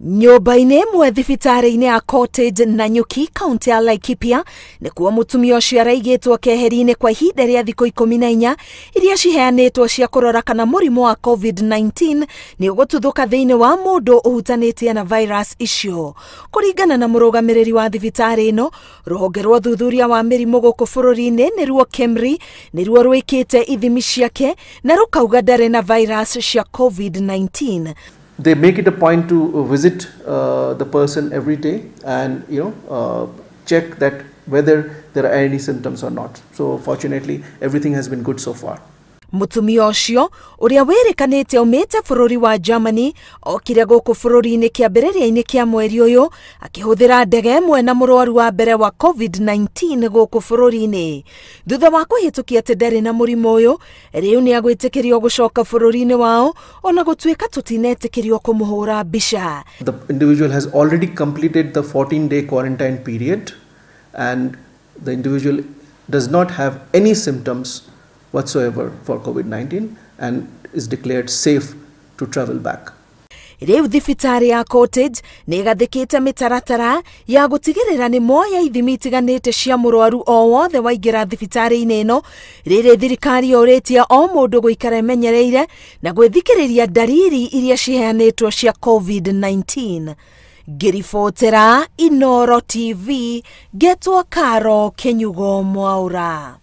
Nyũmba-inĩ ĩmwe thibitarĩ-inĩ ya Cottage Nanyuki, kaunti ya Laikipia, nĩkuo mũtumia ũcio araigĩtwo keheri-inĩ kwa ihinda rĩa thikũ 14 iria ciheanĩtwo cia kũrora kana mũrimũ wa COVID-19 nĩ ũgũtuthũka thĩinĩ wa mũndũ ũhutanĩtie na virus icio. Kũringana na mũrũgamĩrĩri wa thibitarĩ ĩno, rũhonge rwa ũthuthuria wa mĩrimũ gũkũ bũrũri-inĩ nĩruo KEMRI nĩruo rwĩkĩte ithimi ciake na rũkauga ndarĩ na virus cia COVID-19. They make it a point to visit the person every day and check that whether there are any symptoms or not. So fortunately, everything has been good so far. Mũtumia ũcio ũrĩa wĩrĩkanĩte aumĩte bũrũri wa Germany okire gũkũ bũrũri-inĩ kĩambĩrĩria-inĩ kĩa mweri ũyũ akĩhũthĩra ndege ĩmwe na mũrwaru wa mbere wa COVID-19 gũkũ bũrũri-inĩ. Thutha wa kũhĩtũkia atĩ ndarĩ na mũrimũ ũyũ, rĩu nĩ agwĩtĩkĩrio gũcoka bũrũri-inĩ wao ona gũtuĩka tũtinetĩkĩrio kũmũhũra mbica. The individual has already completed the 14-day quarantine period and the individual does not have any symptoms whatsoever for COVID-19 and is declared safe to travel back. Rĩu thibitarĩ ya Cottage nĩ ĩgathĩkĩte mĩtaratara ya gũtigĩrĩra nĩ moya ithimi itiganĩte cia mũrwaru o wothe waingĩra thibitarĩ-inĩ ĩno, rĩrĩ thirikari yũrĩtie o mũndũ gũikara ĩmenyereire na gwĩthikĩrĩria ndariri iria ciheanĩtwo cia COVID-19. Ngĩribotera Inooro TV, ngetwo Karo Kĩnyugo Mwaura.